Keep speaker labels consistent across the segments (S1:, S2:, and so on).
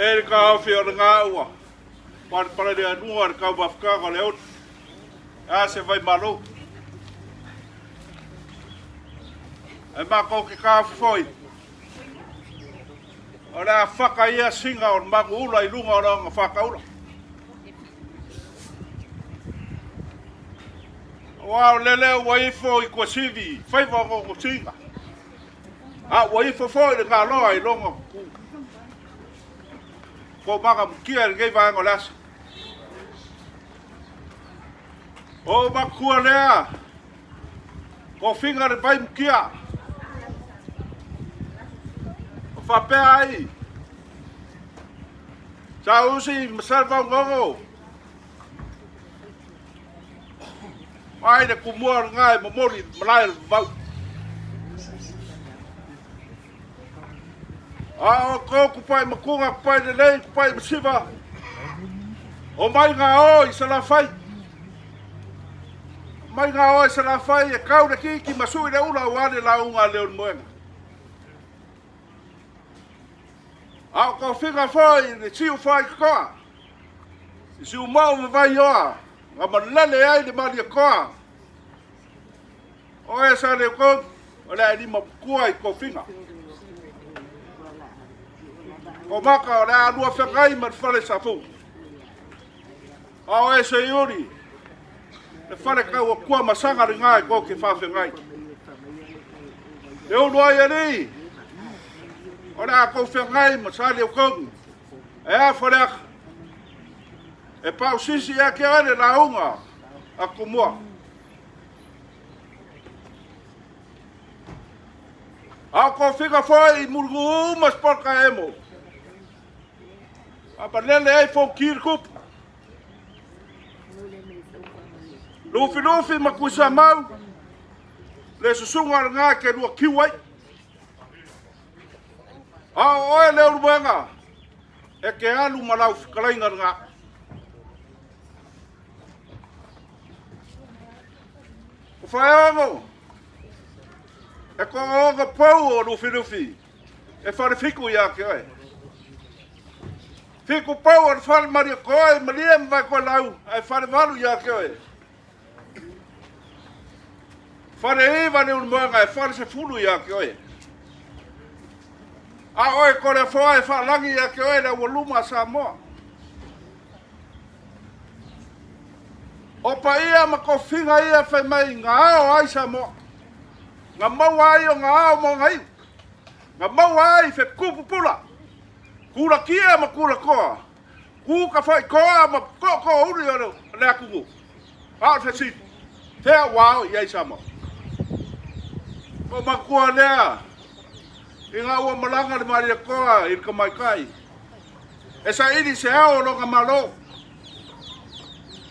S1: E le taofi o lena ua palepalelianua le taumafataga o le auli. E a se vaimalo. E matou te taofi foi, o le a fata ia sina o le manuula i luga o lona fataula. Aua o lele ua ifo i Tuasivi faiva o nonosiga, a ua ifo foi le galoa i lona ku. Komaga mukia i lenei vaega o le aso. O matua lea, kofiga le vai mukia. O faapea ai, Sausi ma Salevaugogo, Ai le kumua o lena e momoli i le malae o le vavau. A o kou kupai makuga, kupai lelei, kupai masiva, o mai ngā o i Salafai. Mai ngā o i Salafai e kau le kiki ma sui le ula ua le lauga a Leulumoega. A o kofiga foi le siu foi koa. I siu mau ma vaioa, nga malele ai le Malietoa. O e sa le kou, o le ae lima kua i kofiga. Ko maka o le a lua whangai ma le whare safu. A o e se iuri, le whare kau o kua masanga le ngai ko ke whawhengai. Le ulu ai ali, o le a kou whangai ma sa le kou. E a whare aka, e pau sisi e ke oe le launga a kumua. A o kofiga foi i mulugu uma spolka emo. A palele ai fo kir kupu. Lufi lufi ma kuisa mau. Le susunga le ngā ke lua kiu ai. A o oe le uluwenga e ke alu ma lau fikalainga le ngā. Ko whaeongo, e ko ongo pou o Lufilufi, e whare fiku ia ke oe. Fiku pou o le whare maria koe, malia ma vai koe lau, e whare walu ia ke oe. Whare iwa le ulumoenga, e whare se fulu ia ke oe. A oe kore foa e whalangi ia ke oe le ua luma a Samoa. O paia ma kofiga ia fai mai nga ao ai Samoa. Nga maua ai o nga ao mo nga iu. Nga maua ai fe kupu pula. Kula kia ma kula koa. Ku ka whai koa ma koko uri o le akungu. A o fe si. Fea wao i ai Samoa. O makua lea. I ngā ua malanga le maria koa i le kamaikai. E saili se ao o longa malo.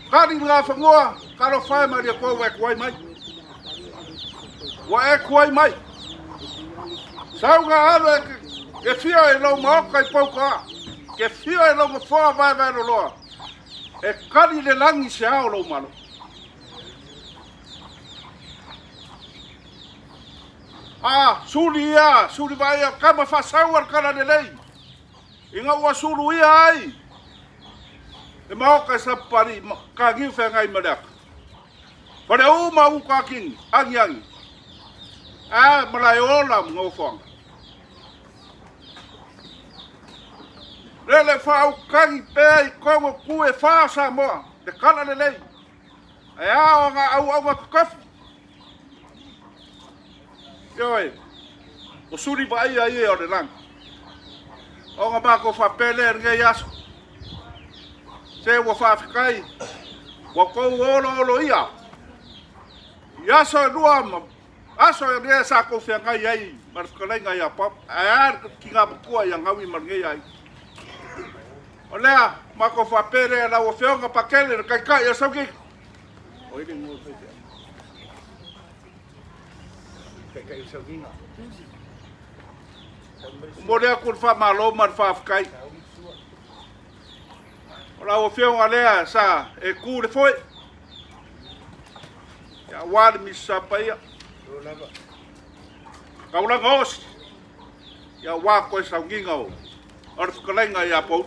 S1: Kari ngā whangoa, ka ro whae maria koa ua e kuai mai. Ua e kuai mai. Sau ngā alo e, ke whio e lau maoka i pauka, ke whio e lau mafoa vae vae loloa. E kari le langi se ao lou malo. A, suli ia, suli vai ia, kama whasau ar kara lelei. I nga ua sulu ia ai, e maoka e sapari, ka ngiu whengai ma le aka. Whare u ma u ka kingi, angi angi. A, marae ola mo ngau whanga. Lele whau kangi pea i kongo ku e whā Samoa, le kala lelei. E ao ngā au au ngā kakafu. Ioe, o suri vai ai e o le langi. O ngā mākou whapele e ngei aso. Se ua whawhikai, ua kou olo olo ia. I aso e lua ma aso e rea sa kou whiangai ai ma le whakaleinga i a pap. Ae a ki ngā matua i a ngawi ma ngei ai. O lea, mākou whapele e lau o whionga pakele le kaikai a sauki. O ile ngō whaitea. Kaikai o saukinga. Mo lea ku le whamalo ma le whawhikai. O lau afioga lea sa e ku le foe. Ia wā le misa paia. Kaulanga osi. Ia wā koe saunginga o. O le fetalaiga ia Paulu.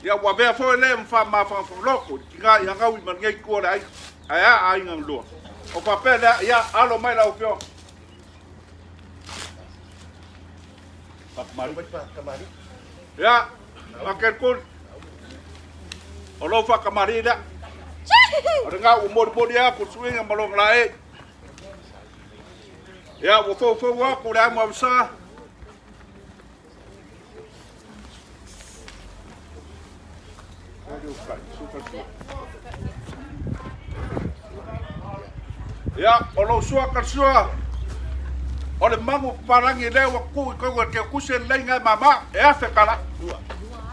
S1: Ia ua avea foi lea ma faamafanafana i tina i Hanaui ma lenei itu o le aiga. Ae a aiga na lua? O faapea lea, ia alo mai lau afioga. Fakamali. Ia, Fakelikuli. O lou fakamali lea. O lena ua molimoli atu le suiga ma lona laei. Ia, ua foufou atu le amo avesa. Ia, o lou sua kalasua, o le magu papalagi lea ua tuu i totonu o le keukusi lelei na e mama, e $1,000.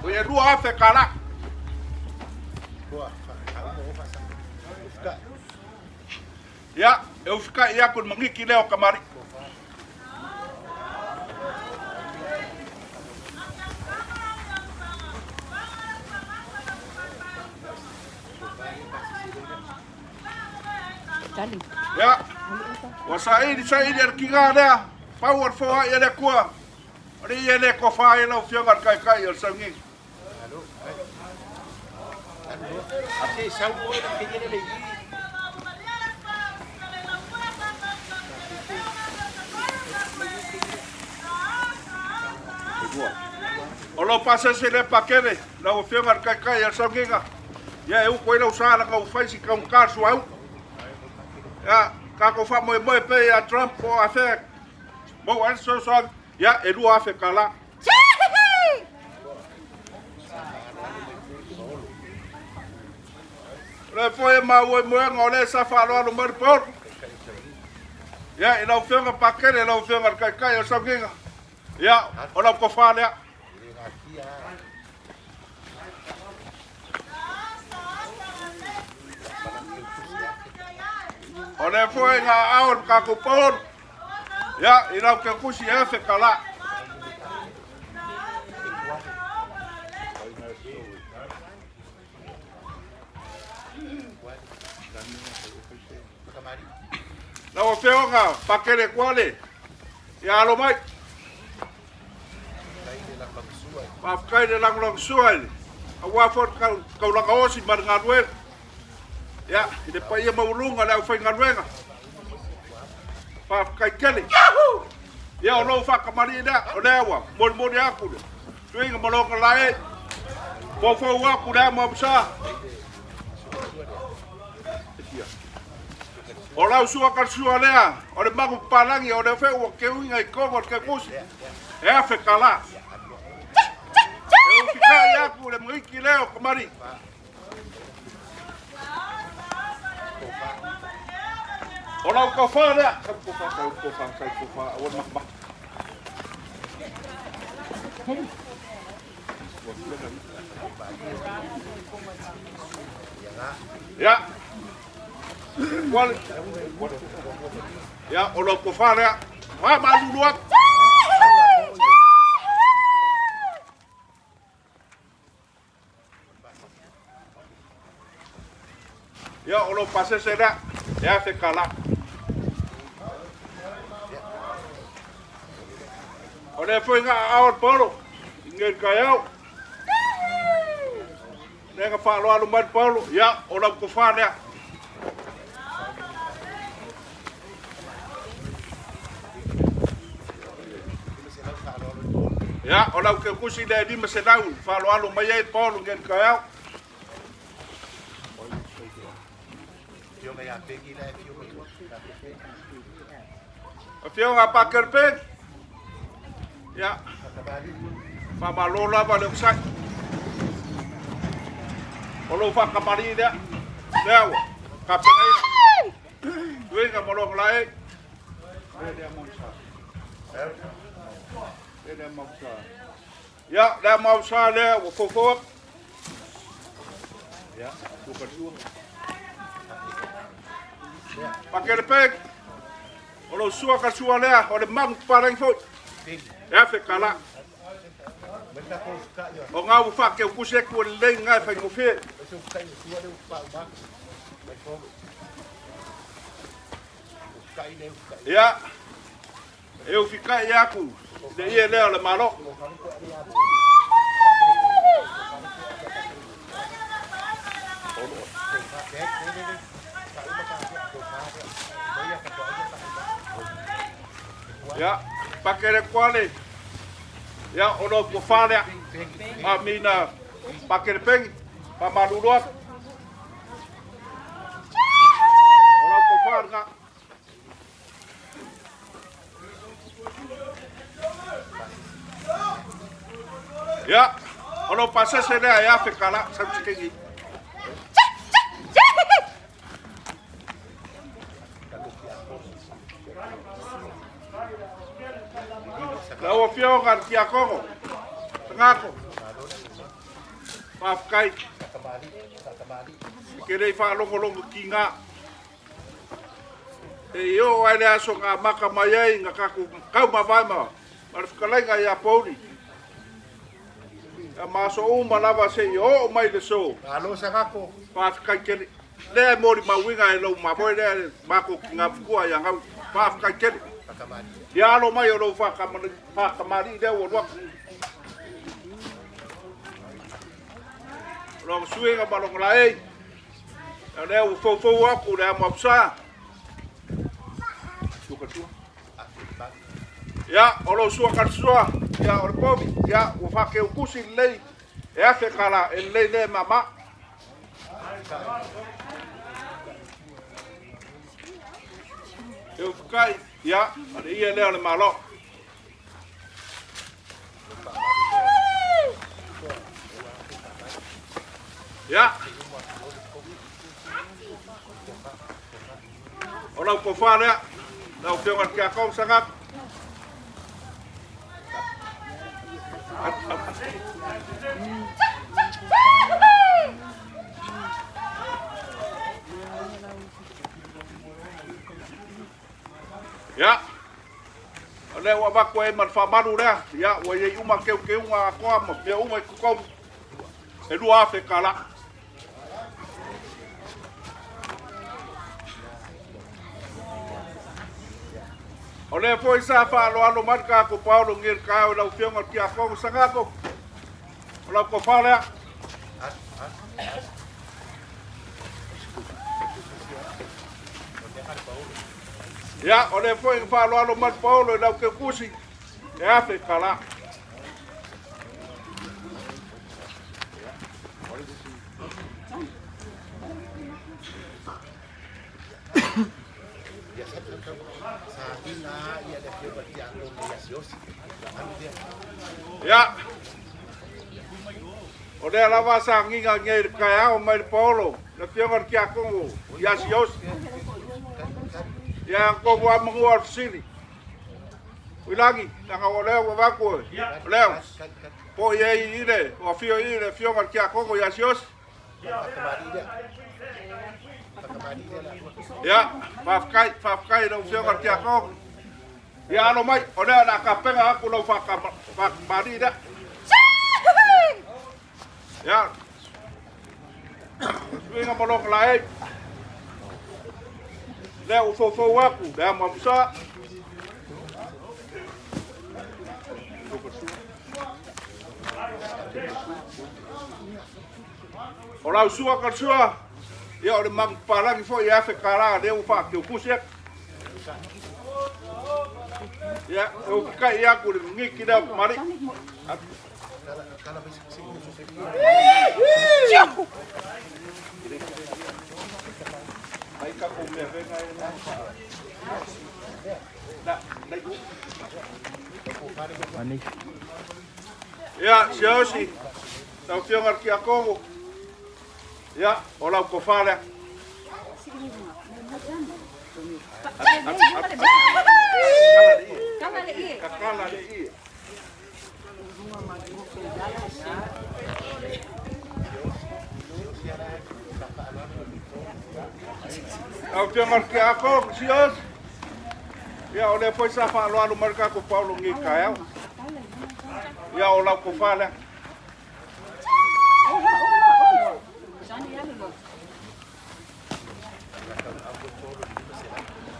S1: O e $2,000. Ia, e ufikai atu i le magiki lea o kamali'i. Ia, ua saili saili e le tiga lea, pau o le foai a le Atua, o le ia le tofa ai lau Afioga i le Taitai o le Sauniga. O lou pasese lea Pakele, lau Afioga i le Taitai o le Sauniga, ia e utu ai lau sa leaga ua fai si taugata le suauu. Ia, tatou faamoemoe pea ia Trump po o afea maua ai le fesoasoani, ia e $2,000. O lea foi e maua i moega o lea sa faaaloalo mai le Paolo. Ia, i lau Afioga Pakele, lau Afioga i le Taitai o le Sauniga, ia, o lau tofa lea. O lea foi na aao le tatou Paolo, ia, i lau keukusi e $1,000. Lau Afioga Pakele Kuale, ia alo mai. Faafetai le lagolagosua i le aua foi le taulaga osi ma le galuega. Ia, i le paia maualuga o le aufaigaluega. Faafetai tele. Ia, o lou faakamalii lea, o lea ua molimoli atu le tuiga ma lona lae. Foufou atu le amo amusa. O lau sua kalasua lea, o le magu papalagi, o lea foi ua keuiga i totonu o le keukusi, e $1,000. E ufikai atu le magiki lea o kamali'i. O lau tofa lea. Sau tofa, sau tofa, sau tofa, aua le matamata. Ia. Ia, o lau tofa lea. Faamalulu atu. Ia, o lou pasese lea, e $1,000. O lea foi na aao le Paolo i nei taeao. Lea na faaaloalo mai le Paolo, ia, o lau tofa lea. Ia, o lau keukusi lea e 500 faaaloalo mai ai le Paolo i nei taeao. Afioga Parker Peg. Ia. Faamalo lava le onosai. O lou faakamalii lea. Lea ua tapenaina. Tuiga ma lona laei. Ia, lea mausa lea ua foufou atu. Ia, tua. Pakele peg. O lou sua ka sua lea, o le magu papalagi foi. E $1,000. O ngā ua whakeukusi e kua lelei ngā e whaingofie. Ia. E ufikai aku i le ie lea o le Malo. Ia, pakele kuale, ia, o lo kofa lea. A mina pakele pengi, pa malulu aku. O lau kofa lena. Ia, o lou pasese lea e $1,000 sau sikegi. Lau Afioga i le Tiakono, Tagato, faafetai. E te le i faalogologo tiga. E i oo ai le aso na amata mai ai na tatou taumavae ma le fetalaiga ia Pouli. Ia ma aso uma lava seia oo mai le so.
S2: Malo Sagako.
S1: Faafetai tele. Lea e molimauina e lou mamoe lea e matou tina matua ia Gau. Faafetai tele. Ia alo mai o lou faatamalii lea ua alu atu. O lona suiga ma lona laei. O lea ua foufou atu le amo amusa. Ia, o lou sua kalisua, ia, o le povi, ia, ua faakeukusi lelei, e $1,000, e lelei lea mama. E ufukai, ia, o le ia lea o le Malo. Ia. O lau tofa lea, lau Afioga i le Tiakono Sagapu. Ia. O lea ua avatu ai ma le faamalu lea, ia, ua i ai uma teuteuga atoa ma mea uma i totonu, e $2,000. O lea foi sa faaaloalo mai le tatou Paolo nei le taeao i lau Afioga i le Tiakono Sagato, o lau tofa lea. Ia, o lea foi na faaaloalo mai le Paolo i lau teutusi, e $1,000. Ia, o lea lava sa agiga nei i le taeao mai le Paolo, le Afioga i le Tiakono ia Siosi. Ia, atonu lava manua o le fesili. Uilagi, leaga o lea ua avatu e, o lea, po i ai i le, o afio i le Afioga i le Tiakono ia Siosi. Ia, faafetai, faafetai i lau Afioga i le Tiakono. Ia alo mai, o lea o le a tapena atu lau faatamalii lea. Ia, suiga ma lona laei. Lea ua foufou atu, lea mamusa. O lau sua ka sua, ia o le manupapalagi foi e $1,000 lea ua faateukusi atu. Ia, e ukikai atu le migiki lea o kamali'i. Ai kako mea venga e na. Na, na iu. Ia, Siosi, lau Afioga i le Tiakono, ia, o lau tofa lea. Kakala le ie. Lau Afioga i le Tiakono, Siosi, ia, o lea foi sa faaaloalo mai le tatou Paolo nei taeao. Ia, o lau tofa lea.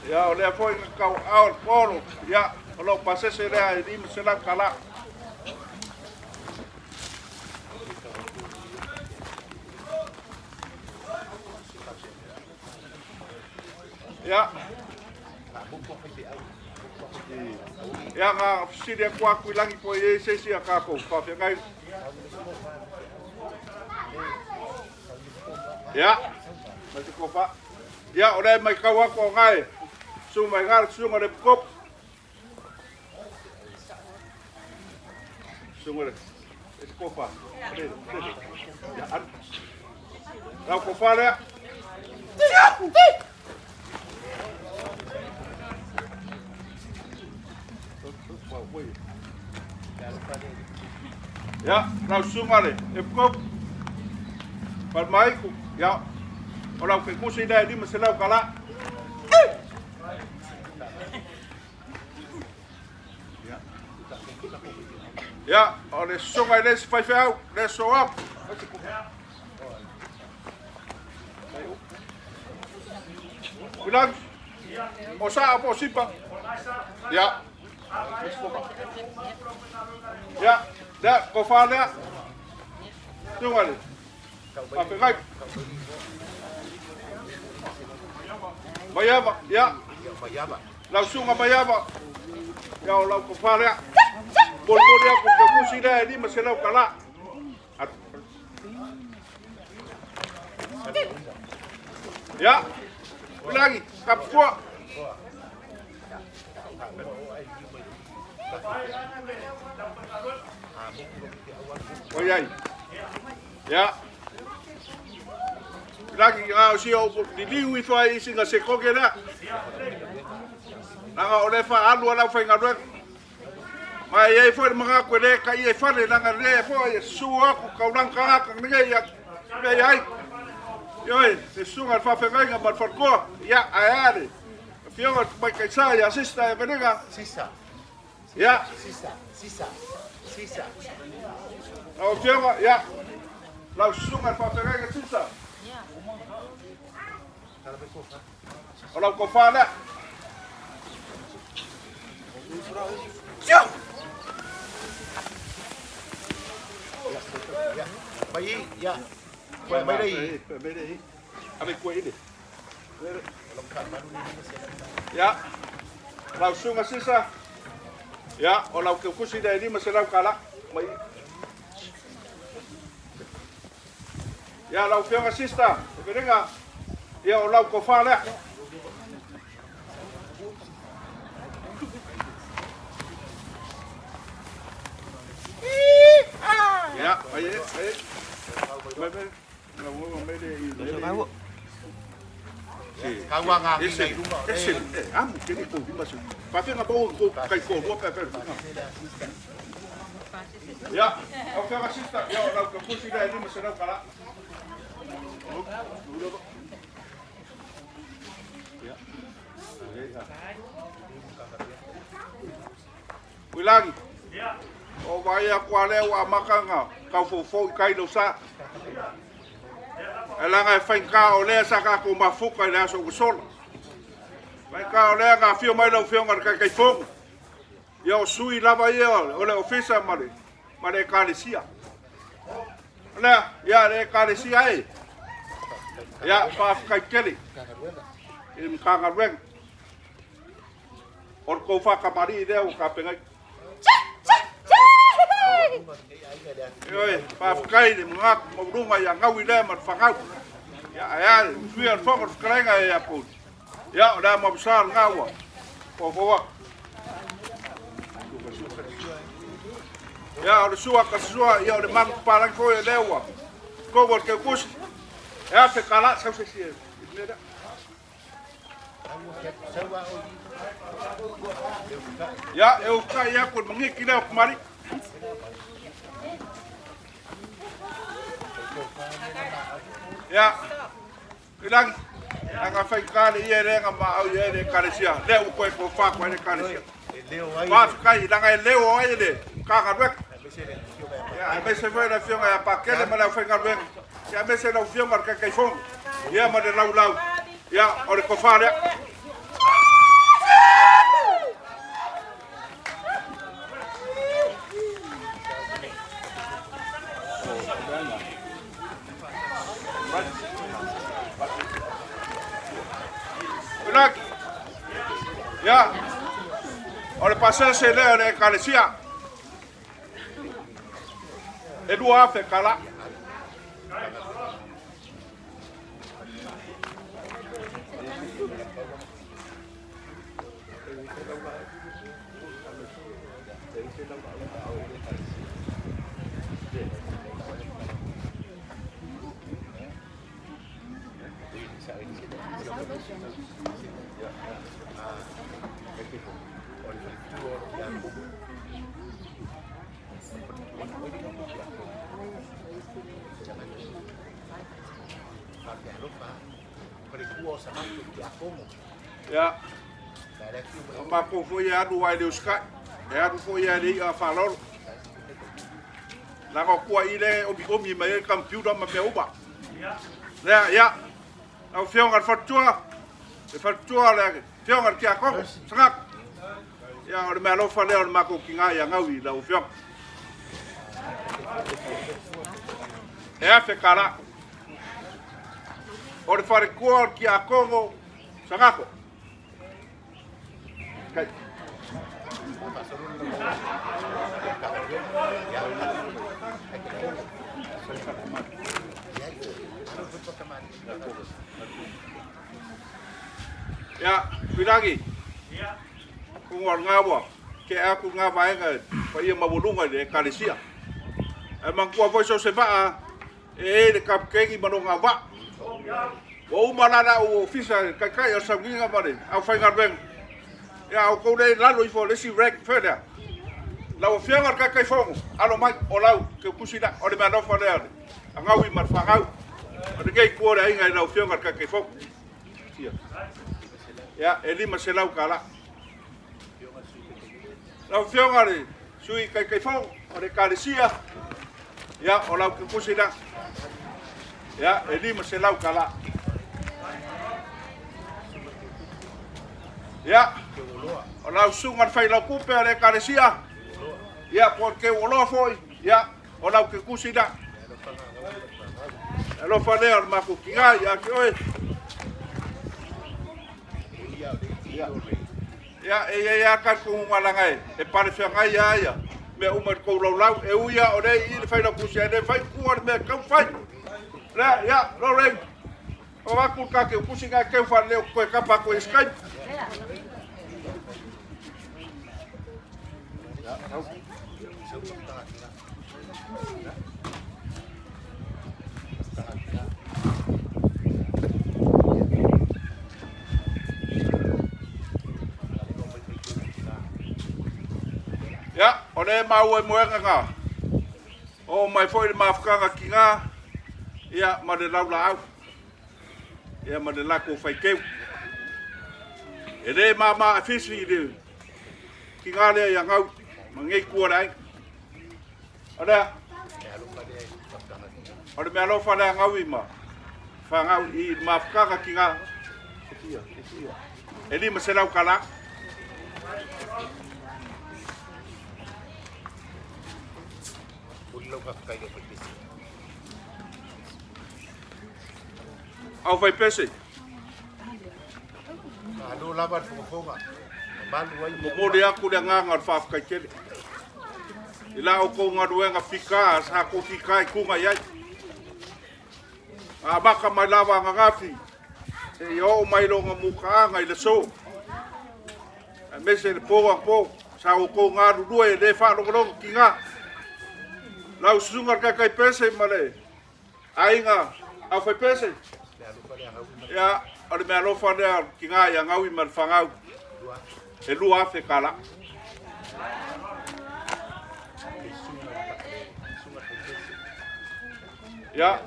S1: Ia, o lea foi na tauaao le Paolo, ia, O lou pasese lea e $500. Ia. Ia nga fesili atu aku i lagi po i ai se isi a kākou faafeagai. Ia, mai te kofa. Ia, o lea mai kau aku o ngai. Su mai ngā, su mai le kop. Su mai le kofa. Ia, alu. Lau kofa lea. Ia, lau susuga le Epcop, Palmaiku, ia, o lau kekusi lea e 500 kala. Ia, o le susuga i le isi faifeau, le soap. Ulang, o sa o po sipa. Ia. Ia, lea, kofa lea. Tunga le. Papegai. Maiava, ia. Lau suga maiava. Ia o lau kofa lea. Molimoli aku ke kusi lea e 500 kala. Ia, Ulagi, kapua. Oi ai. Ia. Lagi a o si o liliu ifo ai i singa se koke lea. Langa o le fa alu ala whaingaluega. Ma e ai foi le mangaku e le ka ia i fale langa le foi e su aku kaulang kangaka nge ia me ai. Ioe, e suga le faafeagaiga ma le falekoa. Ia, ae a le afioga i le Tamaitai ia Sista Evelega.
S2: Sisa.
S1: Ia.
S2: Sisa, Sisa, Sisa.
S1: Lau afioga, ia. Lau susuga i le faafeagaiga Sisa. O lau kofa lea.
S2: Mai ia. Koe mai rei.
S1: Mai rei. Ave koe ile. Ia. Lau sunga sisa. Ia, o lau keukusi lea e 500 kala. Mai. Ia, lau afioga sista, Everega. Ia, o lau kofa lea. Ia, mai e, mai e. Mai, mai. Mai, mai, mai.
S2: Kaua ngā hina i runga o
S1: E se, e amu ke ni ko lima se. Pawhenga mo ko kai ko rua pe pe. Ya, au whenga sista, ya o lau ka kusi lea e 500 kala. Ya. Uilagi. O vai a kua lea ua amaka kau fofo i kai lo sa. E laga e faigata o lea sa tatou mafuta i le aso ua sola. Faigata o lea na afio mai lau Afioga i le Taitaifono, ia o sui lava ia o le Ofisa ma le, ma le Ekalesia. O lea, ia le Ekalesia e. Ia, faafetai tele i le Matagaluega. O le tou faatamalii lea ua tapenaina. Ioe, faafetai i le manatu maualuga ia Gaui lea ma le fanau. Ia, ae a le usuia o le fono o le fetalaiga ia Pouli. Ia, o le a mausa lena ua foufou atu. Ia, o le sua ka sua, ia o le malu papalagi foi o lea ua tou o le keukusi. E afe kala sau se isi e mea lea. Ia, e utai aku i le magiki lea o Kamali. Ia, i lagi, anga whaika le ia le nga ma au ia le ekalesia. Lea ua koe ko wha koe le ekalesia. Whawhikai, langa e leo ai le kāgaluega. Ia, aemaise foi le afioga ia Pakele ma le aufaigaluega. Ia, aemaise lau afioga i le Taitaifono, ia ma le laulau. Ia, o le tofa lea. Tuilagi. Ia, o le pasese lea o le Ekalesia. E 2000 kala. Ia, o matou foi e alu ai le usikai, e alu foi ai le i'a faalolo. Leaga o tua i le omiomi mai ai computer ma mea uma. Lea, ia, lau Afioga i le Faletua, le Faletua o le Afioga i le Tiakono, Sagaga. Ia, o le meaalofa lea o le matou tiga ia Gaui i lau Afioga. E $1000. O le faletua o le Tiakono Sagako. Kai. Ia, Tuilagi. Kuga o le gaua, ke aku ngā vaega paia maualuga i le Ekalesia. Ae manatua foi so o se vaa e e le kaputeni ma lona vaa. Ua uma la le au ofisa le taitai o le sauniga ma le aufaigaluega. Ia, outou lea i lalo ifo o le isi rank foi lea. Lau Afioga i le Taitaifono, alo mai, o lau teutusi lea, o le meaalofa lea a Gaui ma le fanau. O lenei itu o le aiga i lau Afioga i le Taitaifono. Ia, e $500. Lau Afioga i le Sui Taitaifono o le Ekalesia, ia, o lau teutusi lea. Ia, e $500. Ia, o lau susuga i le failautupe o le Ekalesia, ia, po o le Teuoloa foi, ia, o lau teutusi lea. E alofa lea o le matou tiga ia te oe. Ia, e i ai lava talitonuga leaga e palefeagai lava ia mea uma i le tou laulau. E ui lava o lea e i i le failautusi, ae le mafai ona tuua le mea e tatau ona fai. Lea, ia, Lorraine, o atu le ta teutusi lena e teu faalelei ou te toe tapa atu i isi taimi. Ia, o lea e maua i moega na oo mai foi le mafutaga tiga, ia, ma le laulaau, ia, ma le latou faiteu. E le mama e fisi i le tiga lea ia gau ma nei tua o le aiga. O lea, o le meaalofa lea gaui ma fanau i le mafutaga tiga, e $500. Au fai pese.
S2: Malo lava le fogafoga. Mamalu ai mea.
S1: Momoli atu le agaga o le faafetai tele i la outou galuega fika sa tou fika i tuga i ai. Na amata mai lava ananafi seia oo mai lona mutaaga i le aso. Aemaise le po anapo sa outou galulue e le faalogologo tiga. Lau susuga le taitai pese ma le aiga aufaipese, ia, o le meaalofa lea tiga ia Gaui ma le fanau, e $2000. Ia,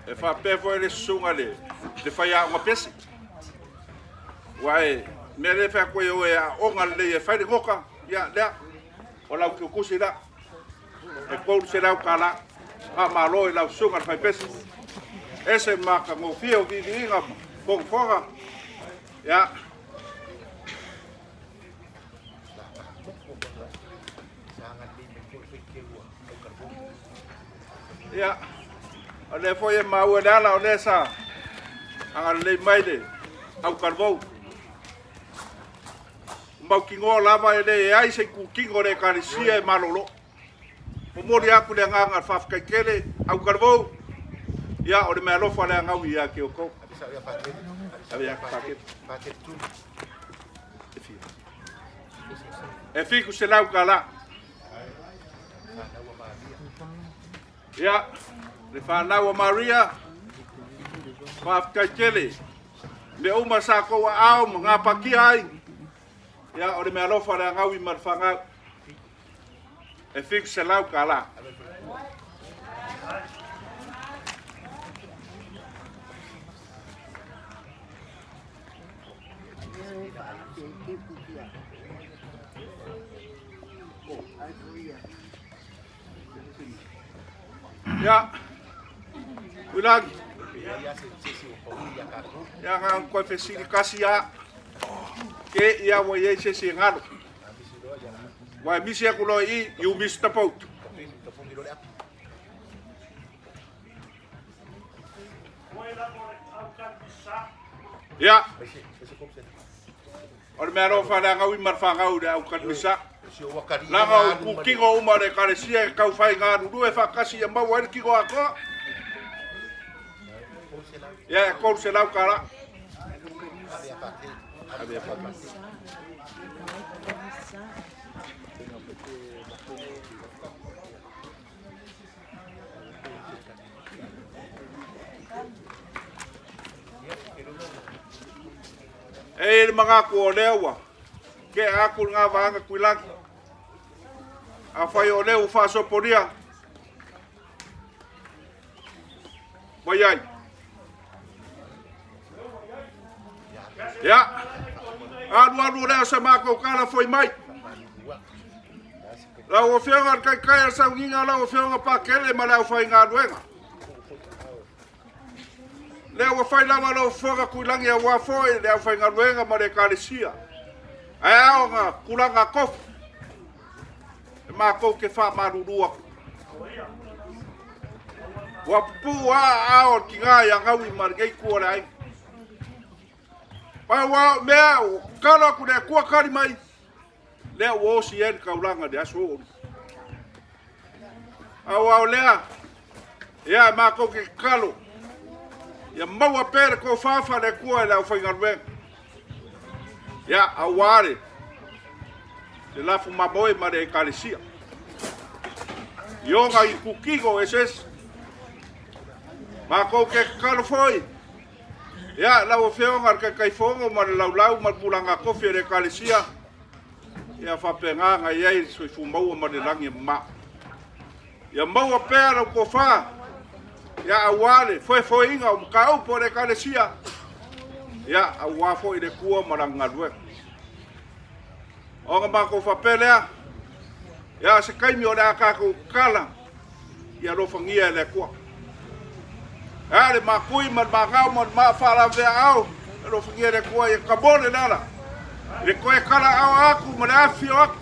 S1: e faapea foi le susuga le faiaoga pese. Ua e mea lea e fai atu ai o e aoga lelei e fai le nota, ia lea, o lau tiutusi la. E $300. Faamalo i lau susuga i le faipese. Ese le matagofie o viiviiga ma fogafoga. Ia. Ia, o lea foi e maua i le ala o lea sa agalelei mai le aukalevou. Mautinoa lava e leai se itutino o le Ekalesia e malolo. Momoli atu le agaga o le faafetai tele, aukalevou, ia o le meaalofa le agaui ia te outou. Ave ia paketi. E $700. Ia, le fanau a Maria, faafetai tele. Mea uma sa tou aao ma gapatia ai, ia, o le meaalofa le agaui ma le fanau. E $700. Ia, Uilagi. Ia, na o koe fesili kasi a. Ke ia ua iai se isi e galo. Ua e misi aku loa i i, you miss the boat. Ia, o le mea alofa le agaui ma le fanau i le aukalimisa. Laga o kukino uma o le ekalesia e tau fai galulue faatasi ia maua ai le tino atoa. Ia, e $300. Ave a E i ai le manatu o lea ua tea atu lena vaega Tuilagi. Afai o lea ua faasopolia, mai ai. Ia, alualu lea o sa matou tala foi mai. Lau Afioga i le Taitai o le Sauniga, lau Afioga Pakele ma le aufaigaluega. Lea ua fai lava lau fofoga Tuilagi aua foi le aufaigaluega ma le Ekalesia. Ae a ona tulaga tofi, e matou te faamalulu atu. Ua pupuu lava aao o le tina ia Gaui ma lenei itu o le aiga. Pau lava o mea, ua tatalo atu i le Atua tali mai, lea ua osi ai le taulaga i le aso oo. Aua o lea, ia e matou te tatalo, ia maua pea le tofa faale-Atua i le aufaigaluega. Ia, aua le le lafu mamoe ma le ekalesia. I ona itutino eseese. Matou te tatalo foi, ia, lau Afioga i le Taitaifono ma le Laulau ma le Tulaga Tofi a le Ekalesia, ia faapena ona i ai le soifua maua ma le lagi e mama. Ia maua pea lau tofa, ia aua le foefoeina o mataupu a le Ekalesia, ia aua foi le Atua ma lana galuega. Ona matou faapea lea, ia se taimi o le a tatou tatala, ia alofagia e le Atua. A le makui ma le magao ma le maa faalaveaao, alofagia e le Atua ia tamole le ala, i le toe talaao atu ma le afifio atu.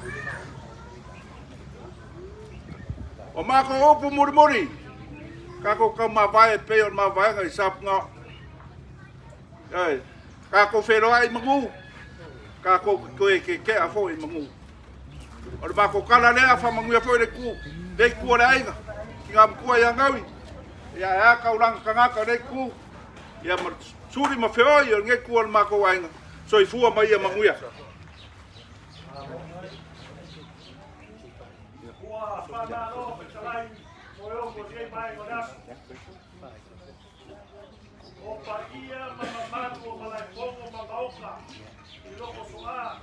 S1: O matou upu mulimuli, tatou taumavae e pei o le mavaega i Sapunaoa. Ioe, tatou feiloai i manu, tatou te toe keke'a foi i manu. O le matou tala lea, faamanuia foi le itu, le itu o le aiga, tina matua ia Gaui, ia e a taulaga tagata o le itu, ia ma suli ma feoi o lenei itu o le matou aiga, soifua ma ia manuia.
S3: Ua faamalo fetalai mo e ofu o lenei vaega o le aso. O paia ma mamalu o Malaefono ma Maota i loko Soa,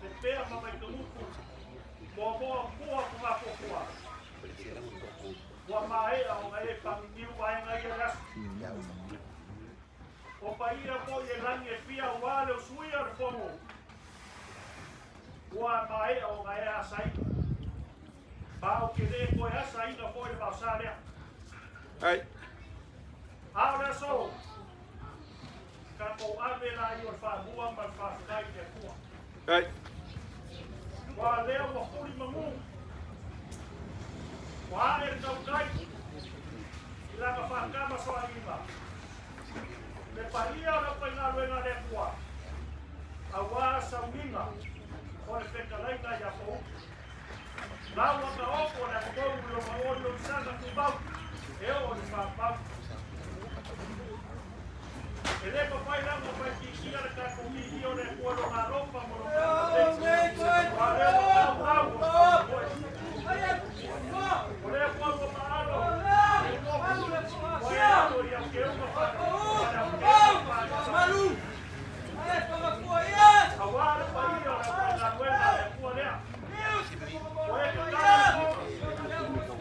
S3: Lepea ma Vaituutu, Moamoa Pua Fogafuafua. Ua maea ona e paginiu vaega ia le aso. O paia foi e lagi e fia aua le usuia o le fono. Ua maea ona e asaina. Ma ou te le toe asaina foi le vaosa lea.
S1: Ai.
S3: A o le aso, tatou ave laia o le faamua ma le faafetai i le Atua.
S1: Ai.
S3: Ua lea ua fuli manu. Ua ae le tautai. I lana faatamasoaiga, le paia o le aufaigaluega a le Atua, auā sauniga o le fetalaiga ia Poutu. Lau a taoto o le atou i lona oliolisaga tumau e oo i le faapau. E le mafai la ona faaitiitia le tatou viiia o le Atua i Lona alofa ma Lona agalelei, aua o lea ua tau lau o le faamoemoe. O lea foi ua maalo ua e alo i au keuga faaleaukeuga aua le paia o le aufaigaluega a le Atua lea. Ua e tatala le fono, e to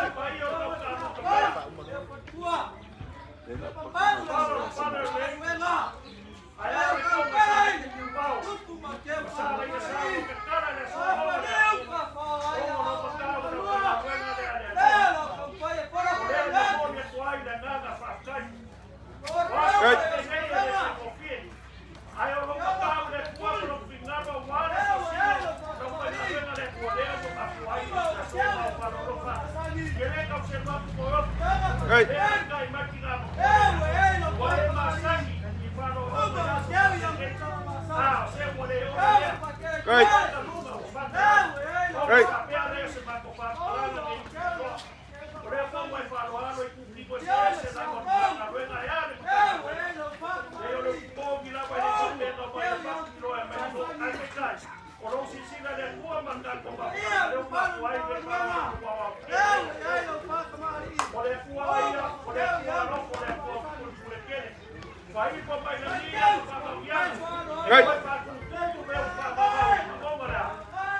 S3: le paia o lau taamuta pea.
S1: Hey. Hey. Hey. Hey.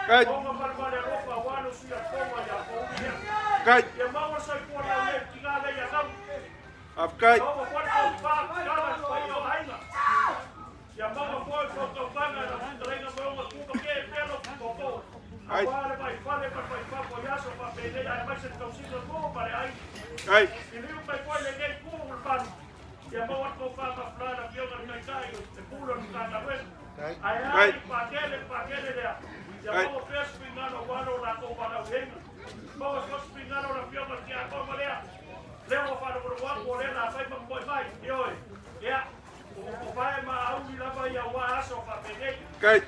S1: Hey. Kai. Afkai. Ai. Ai. Ai. Ai. Kai.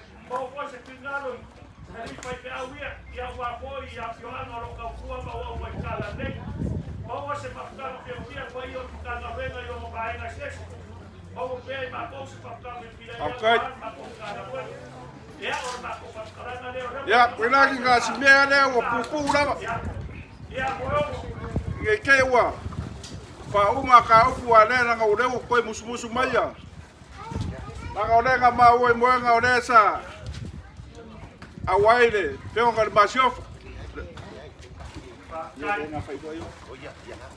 S1: Afkai. Ia, koe la ki ngā simea lea ua pupū lava. Ngei kei ua whauma ka upu a lea langa o lea ua koe musumusu mai ia. Langa o lea nga maua i moenga o lea sa auai le feonga le masiofa.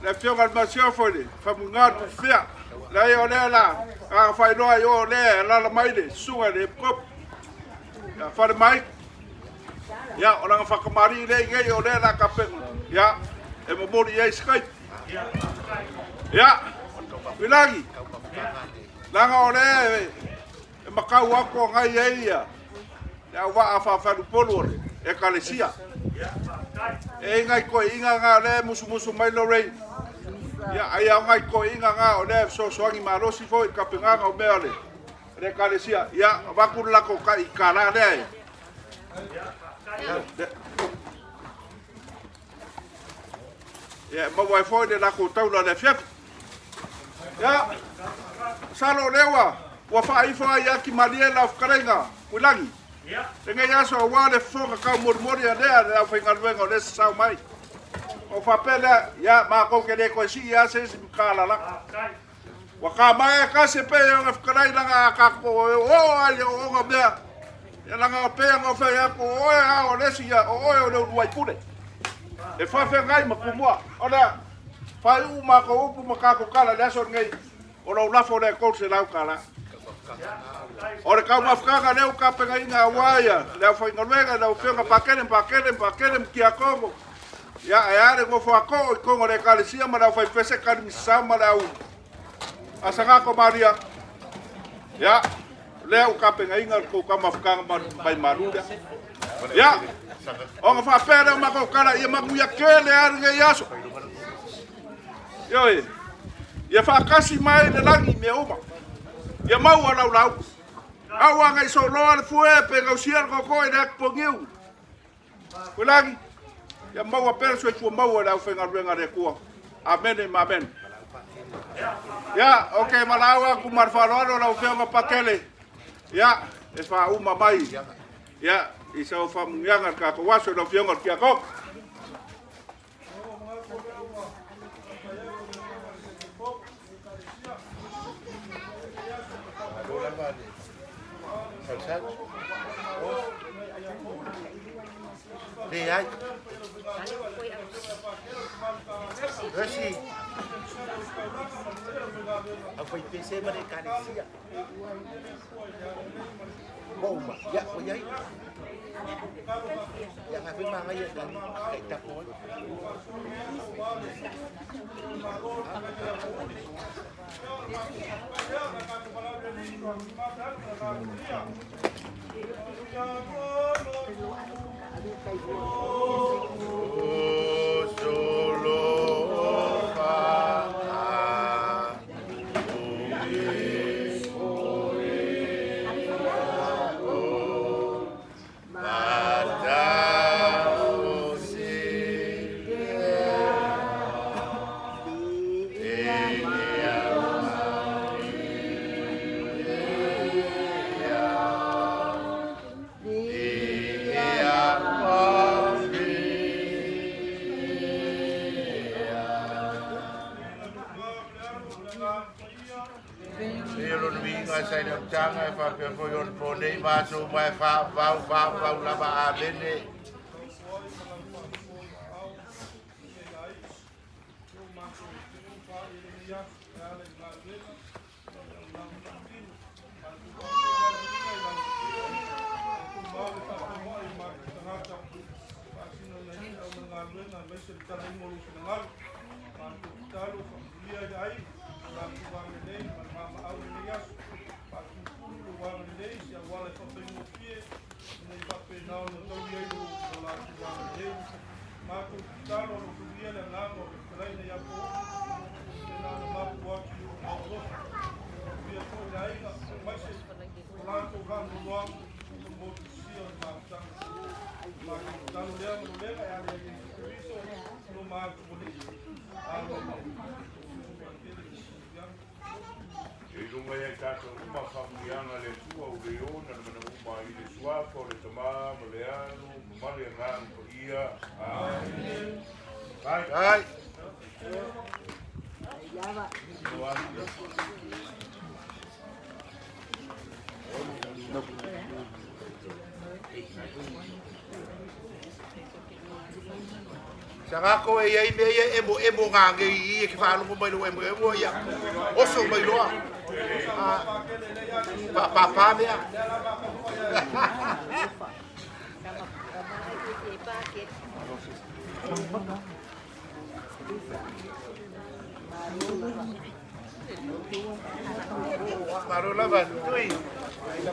S1: Le afioga le masiofo i le famuiga le pufea. Leai o lea la a whailoa i o lea e lala mai le susuga i le epikopo. Ia whare mai. Ia o langa whakamari i lea i ngei o lea la kapenga. Ia e momori i ai Skype. Ia, Wilagi, langa o lea e makau aku o ngai ai ia le auvaa a faafalupolu o le Ekalesia. E i ngai toeaiina na o lea e musumusu mai Lorraine. Ia, ai ao ngai toeaiina na o lea e fesoasoani malosi foi i le tapenaga o mea o le Ekalesia. Ia, avatu le latou tai $1 lea e. Ia, e maua ai foi le latou taula i le afiafi. Ia, masalo o lea ua, ua faaifo ai ia Kimalie lau fetalaiga Tuilagi. Lenei aso aua le fofoga taumolimoli a lea le aufaigaluega o lea sasao mai. Ona faapea lea, ia, matou te le toe sii lava se isi matalalata. Ua kamaea tasi e pei ona fetalai lana a tatou e oo ai le ooona mea. Ia lana o pei ona fai atu o oe a o le isi ia, o oe o le uluai pule. E faafeagai ma Tumua. O lea, faaiu matou upu ma tatou tala i le aso lenei, o lou lafo lea e $300. O le taumafataga lea ua tapenaina aua ia le aufaigaluega i lau Afioga Pakele, Pakele, Pakele ma Tiakono. Ia, ae a le nofo a too i totonu o le Ekalesia ma le aufaipese Kalimisau ma le au Asagato Maria. Ia, lea ua tapenaina le tou taumafataga mai malu lea. Ia, ona faapea lea o matou tala, ia manuia tele lava lenei aso. Ioe, ia faatasi mai le lagi i mea uma. Ia maua lau lauga. Aua ne i soloa le fue pe gausia le tootoo i le atu poniu. Fuilagi, ia maua pea le soifua maua i le aufaigaluega a le Atua. Amene ma amene. Ia, ok, valaau atu ma le faaaloalo lau Afioga Pakele, ia, e faauma mai, ia, i sau faamuniaga le tatou aso i lau Afioga i le Tiakono.
S2: Malo lava le sausau. Leai. Resi. Au fai pese ma le ekalesia. Ua uma. Ia, ua i ai. Ia, nga foi magaia i ka tapo ai. Ia lona viiga sa i le amataga e faapea foi ona po nei ma aso uma e faavavau, faavavau lava. Amene.
S1: I lunga ia i tatou uma faamanuiaga a le Atua ua le ona le manaoga uma i le Suafa o le Tama ma le Alo ma le Agaga Paia. Amene. Ai.
S2: Ai. Sagako e iai mea ia emo emo gage i i e ke faalogo mai lou emo emo ia oso mai loa. Ah, pa pa mea. Malo lava, tui.